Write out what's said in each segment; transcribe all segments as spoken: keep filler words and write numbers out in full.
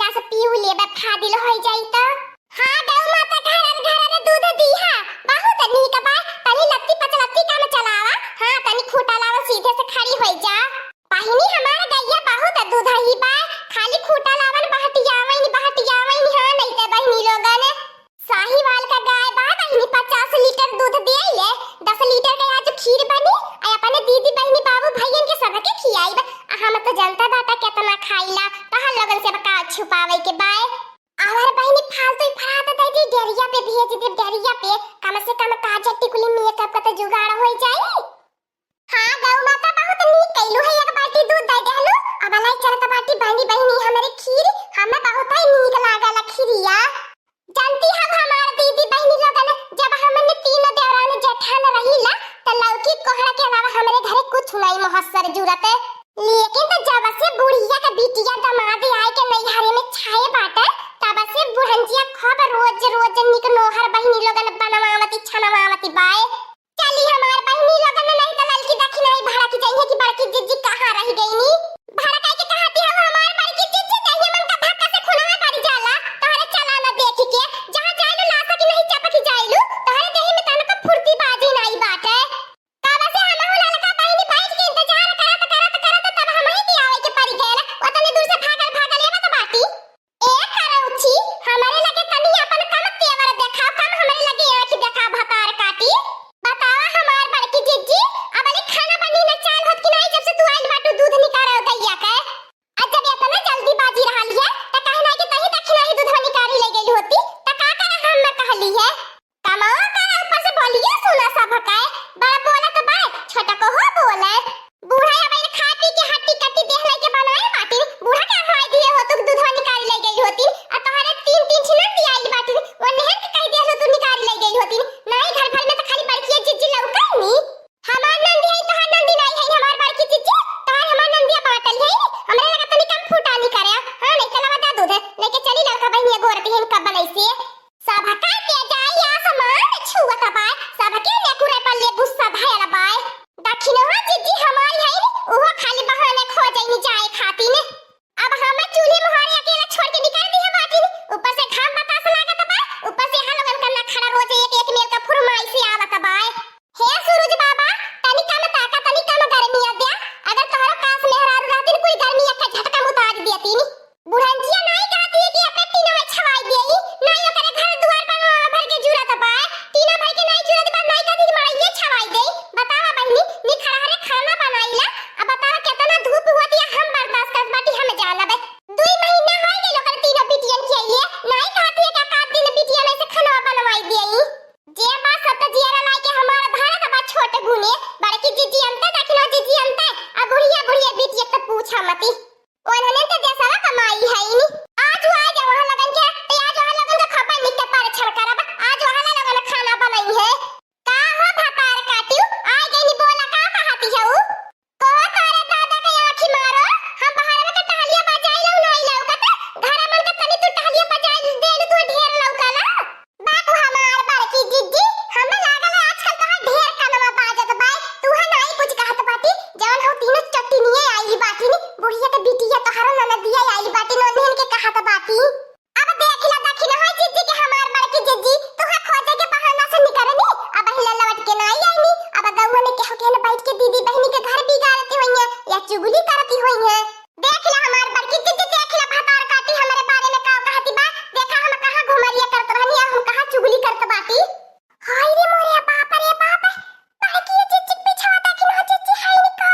रस पीऊ लेबे, फादिल होइ जाई त। हाँ, गौ माता घरर घरर दूध दीहा, बहुत नीक बा। तनी लत्ती पचलत्ती काम चलावा। हाँ, तनी खूंटा लावा, सीधे से खड़ी होइ जा। बहिनी, हमार गइया बहुत दुधही बा, खाली खूंटा लावन बहटियावइन, बहटियावइन, हाँ, नहीं ते बहिनी लोगन। साहिवाल का गाय बा बहिनी, पचास लीटर दूध देइले, दस लीटर के आज खीर बनी, आ अपने दीदी बहिनी बाबू भइयन के सबके खियाइब। आ हम तो जनता दाता केतना खाइला, तोहर लोगन से अब का छुपावे के बाय। अउर बहिनी, फालतू ही फरात दे दी, डेरिया पे भेज दे, डेरिया पे, कम से कम काजर टिकुली मेकअप का तो जुगाड़ होइ जाई। हाँ, गौ माता बहुत नीक कइलू है, एक बाल्टी दूध दे देहलू। अब लाई चलत बाटी बहिनी, बहिनी हमरे खीर, हमें बहुत ही नीक लागल खीरिया। जानती हौ हमार दीदी बहिनी लोगन, जब हमने तीनों देवरान जेठान रहीला, त लौकी कोहड़ा के अलावा हमरे घरे कुछ नहीं मोहस्सर जुरत। लेकिन त जब से बुढ़िया के बिटिया दमाद आए के नैहरे में छाए बाटे, तब से बुढ़ंजिया खूब रोज रोज निक नोहर बहिनी लोगन बनवावती छनवावती बाए। चली हमार बहिनी लोगन, नहीं त ललकी दखिनाई भड़क जइहे कि बड़की जिज्जी कहाँ रहि गइनी। भड़काई के कहती हौ हमार बड़की जिज्जी, जहिया मन का धक्का से खुनवा पड़ जाला, तोहरे चला न देखी के, जहाँ जाइलू लाशा की नहीं चपकी जाइलू, तोहरे देही में तनको फुर्ती बाजी नाई बाटे। कब से हमहू ललका बहिनी बैठ के इंतजार करत, करत, करत तब हमही के आवे के पड़ गयल, ओतने दूर से भागल, भागल आवत बाटी। ए करौची, हमरे लगे तनी अपन कम तेवर देखाव, कम हमरे लगे आँखी देखाव, भतार काटी। बतावा हमार बड़की जिज्जी, अबले खाना बनी न चाल होत कि नाई, जब से तू आइल बाटू दूध निकारे गइया के। आ जब एतना जल्दीबाजी रहल है, त काहे नाई कि तहीं दखिनाही दूधवा निकारी ले गइल होती, त का करे हम न कहली है? कमावा करा, ऊपर से बोलिए सुना सब हकाए, बड़ा बोलत बा, छोटको हो बोले। बूढ़ा अब इन खा पी के हट्टी कट्टी देह लेके बनाए बाटी, बूढ़ा के हवाई दिए हो तू दूधवा निकाल ले गई होती, आ तोहरे तीन तीन छिनन दिया आई बाटी, वो नेहन के कह दिया हो तू निकाल ले गई होती, नाई घर भर में तो खाली बड़किए जिज्जी लौकनी। हमार नंदी है, तोहार नंदी नाई है, हमार बड़की जिज्जी, तोहार हमार नंदिया बाटल है, हमरे लगा तनी कम फूटानी करे, हाँ, नहीं चलावा दा दूध, लेके चली लड़का बहनिया गोरती है, कब बनैसी। सबका के जाई आसमान छुअत बाय, सबके नेकुरे पर ले गुस्सा धयल बाय। दखिनवा जिज्जी हमारी है, उहो खाली बहाने खोजैनी जाए खातिर। अब हम चूल्हे मुहारे अकेला छोड़ के निकल दिए बाटिन, ऊपर से घाम बतास लागत बा, ऊपर से यहाँ लोगन का नखरा रोज एक एक मेल का फुरमाइश आवत बाय। हे सूरज बाबा, तनी कम ताका, तनी कम गर्मी आ द्या। अगर तोहरो कास मेहरारू रहतीन, कुल गर्मी एक झटका में उतार देतीन। बुढ़ंजिया नाई कहती है कि अपने टीना में छवाई देई, नाई ओकरे घर दुआर बनवा भर के जुरत बा। टीना भर के नाई जुरत बा, नाई कहती कि मड़इये छवाई देई। बतावा बहिनी, निखरहरे खाना बनाईला, अब बतावा केतना धूप हुआ दिया हम बर्दाश्त करत बाटी, हम जानब। दुई महीना हो गइल ओकर तीनों बिटियन के आइले, नाई कहती है कि एक आध दिन बिटियन ऐसे खाना बनवाई देई। जे बा सब त जियरा लाइके हमार भारत बा छोट गुने, बड़की जिज्जी अंते दखिना जिज्जी अंते, आ बुढ़िया बुढ़िया बिटिया त पूछा मती। ओनहने त देसवा कमाई है नी। आज वो आ जा वहाँ लगन के, ते आज वहाँ लगन के खपा निक के परीक्षण करब, आज वहाँ लगन खाना बनई है। का हो भतार काटियो, आ गई नी बोला का कहती है ऊ? कहो तारे दादा के आँखी मारो, हम बाहर में के टहलिया बजाई लऊ नाई लौकत, घर मन के तनी तू टहलिया बजाई देलू तू ढेर लौकला। बात हमार बड़की जिज्जी, हमें लागल है आजकल तोहार ढेर कनवा बाजत बाय, तू है नाई कुछ कहत बाटी, जवन हो तीनों चट्टिनिये आई बाटी नी, बुढ़िया के बिटिया तोहरो ननदिया आई बाटी, नन्हन के कहत बाटी। अब देख ला दखिनवा जिज्जी के हमार बड़की जिज्जी, तोहे खोजे के बहाना से निकलनी, अब हिला लौट के नाई आईनी, अब गौवा में केहू केहन बैठ के दीदी बहिनी के घर बिगाड़ती होइहें या चुगली करती होइहें। देख ला हमार बड़की जिज्जी, देख ला भतार काटी हमरे बारे में का कहती बा, देखा हम कहाँ घुमरिया करत रहनी, हम कहाँ चुगली करत बाटी। हाय रे मोरे बाप रे बाप, बड़की जिज्जी पिछवा दखिनवा जिज्जी है इनका।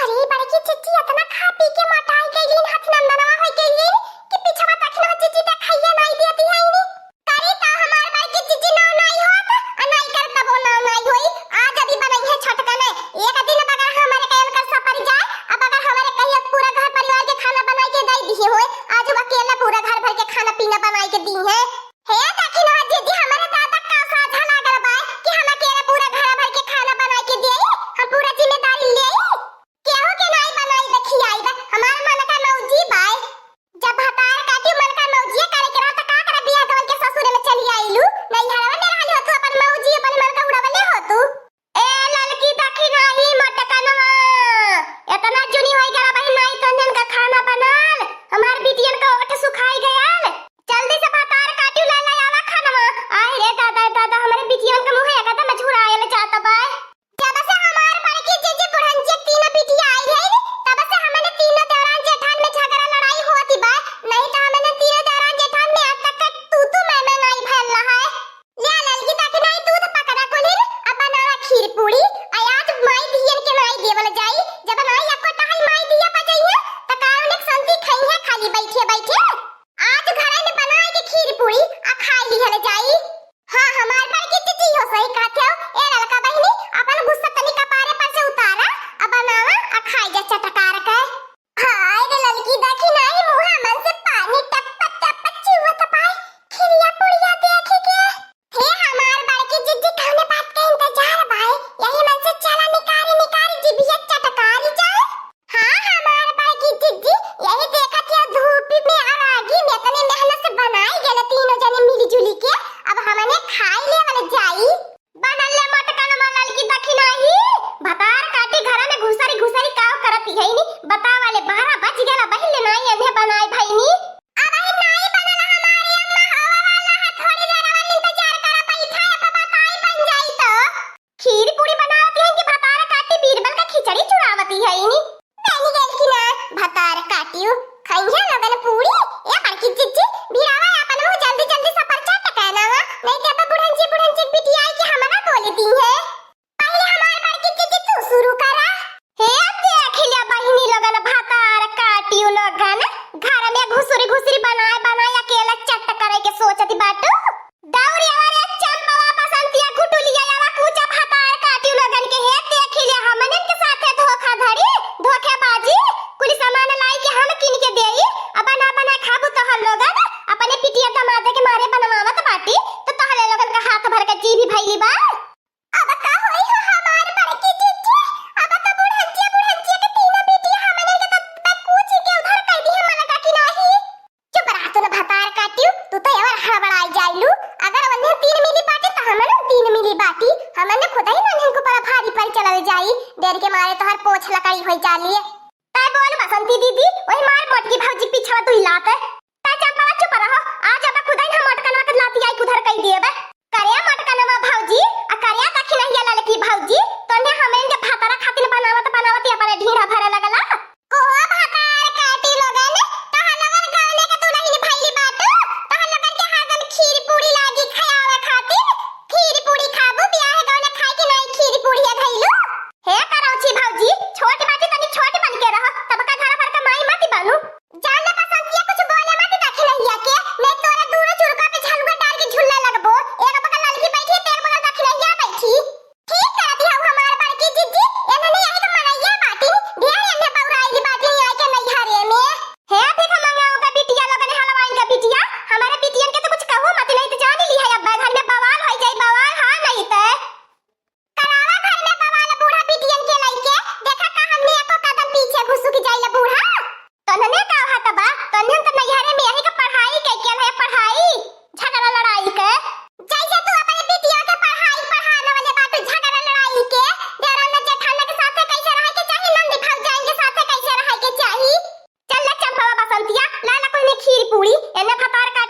अरे बड़की जिज्जी इतना खा पी के मोटाई गईलीन, हथ नंदनवा होई गईलीन कि पिछवा दखिनवा जिज्जी देखाइए नाई देती है इनी। करी का हमार बड़की जिज्जी नाव नाई होत, आ नाई कर तबो नाव नाई होई। आज अभी बनई है छोटका ने, एक दिन बगैर हमारे कहन कर सपर जाए, अब अगर हमारे कहिए पूरा घर परिवार के खाना बनाई के दे दिए होए, आज वो अकेला पूरा घर भर के खाना पीना बनाई के दी है। हे दखिनवा जिज्जी, हमरे दादा का साझा लागल बा कि हम अकेले पूरा घर भर के खाना बना के देई, हम पूरा जिम्मेदारी लेई। केहू के नाई बनाई के खियाई बा, हमार मन का मौजी बाय। जब भतार काटी मन का मौजिया करे के रहा, त का करे बियाह गवन के ससुरे में चली आइलू? नैहरवा में रहली हो तू, अपन मौजी, अपन मन का उड़वले हो तू। ए ललकी दखिनही मोटकनवा, एतना जुनी होई गला बहिन, नाई तन्हन का खाना बनाल, हमार बिटियन का ओट सुखाई तीनों जने मिली जुली के अब हमने खाई लेवल जाई। बनल ले मोटकनमा ललकी दखिनाही, भतार काटी घर में घुसरी घुसरी काव करत है नी, बतावा ले बारह बज गया, बहिन ले नाई एन्हे बनाए भइनी। अबही नाई बनल हमारे अम्मा, होवे वाला है, थोड़ी देर और इंतजार करा, बैठा है, अब बताई बन जाई तो। खीर पूरी बनावती है कि भतार काटी बीरबल का खिचड़ी चुरावती है इनी। बनी गइल कि ना भतार काटियो, खइहे लोगन पूरी। ए बड़की जिज्जी, भिड़ावा अपन मुंह जल्दी जल्दी सफर चट कहना हुआ, नहीं तो अब बुढ़न जी बुढ़न जी बिटियाई के हमरा बोल दी है। पहले हमार बड़की जिज्जी तू शुरू करा। हे देख ले बहिनी लोगन, भतार काटियो लोगन, घर में घुसरी घुसरी बनाए बनाए अकेला चट करे के सोचती बाटू। दौरी आवा रे चंपवा, बसंतिया, गुटुलिया, आवा कूचा भतार काटियो लोगन के। हे देख ले हमनन के साथे धोखाधड़ी, धोखेबाजी, कुल सामान लाई के हम किन के देई, अब बना बना खाबू तो हम लोगन अपने पिटिया दमादे के मारे बनवावत बाटी, तो तहले लोगन का हाथ भर के जी भी भइली बा। अब का होई हो हमार बड़की जिज्जी? अब तो बुढ़ंचिया, बुढ़ंचिया के तीनों बिटिया हमने के तो बकूची के उधार कर दी, हम लगा कि नाही। चुप रहा तू न भतार काटियो, तू तो एवर हड़बड़ाई जाइलू। अगर उन्हें तीन मिली बाटी तो हमने तीन मिली बाटी, हमने खुद ही ना इनको पर भारी पड़ चलल जाई। डर के मारे तोहर पोछ लकड़ी होई जाली है। तै बोल बसंती दीदी, वही मार मोटकी भौजी पीछवा दुई लात। तै चंपा चुप रहो, आज अब खुद ही हम मोटकनवा के लाती आई उधर कई देबे। करे मोटकनवा भौजी, आ करे दखिनहिया ललकी भौजी, तन्ने हमें के भातारा खातिर बनावत बनावत अपने ढीढ़ा भरे लगला। ओ भातार काटी लोगन, तोहर लोगन गाने के दुल्हन भइली बाटू, तोहर लोगन के हरदम खीर पूरी लागी खावे खातिर। खीर पूरी खाबू, बियाह गौने खाए के नाई खीर पूरी है धइलू। हे करौची भौजी, छोट बाटी तनी छोट बन के रहो, तब का घर भर का माई मत बनू। जान ले बसंतिया, कुछ बोले मत दखिनहिया के, नहीं तोरे दूनो चुरका पे झलुआ डाल के झुल्ला लगबो। एक बगल ललकी बैठी, तेरे बगल दखिनहिया बैठी। ठीक करती हऊ हमार बड़की जिज्जी, एन्हने यही के मनइया बाटी, ढेर एन्हे बौराइली बाटी आई के नैहरे में। हे भीख मंगाऊ का बिटिया लोगन, हलवाइन का बिटिया, हमारे बिटियन के तो कुछ कहो मत, नहीं तो जान ली है अब घर में बवाल हो जाई, बवाल, हाँ नहीं तो। करावा घर में बवाल बूढ़ा बिटियन के लइके, देखा का हमनी एको कदम पीछे घुसुक जाइले बूढ़ा। तन्हने का होत बा, तन्हन त नैहरे में यही के पढ़ाई के केल है पढ़ाई, झगड़ा लड़ाई के। जैसे तू अपने बिटिया के पढ़ाई पढ़ावे वाले बाटू झगड़ा लड़ाई के, देवराना जेठाना के साथे कैसे रहे के चाही, नंदी भौजाइन के साथे कैसे रहे के चाही। चल ले चंपवा बसंतिया, ला ला कोई खीर पूरी, एने भतार का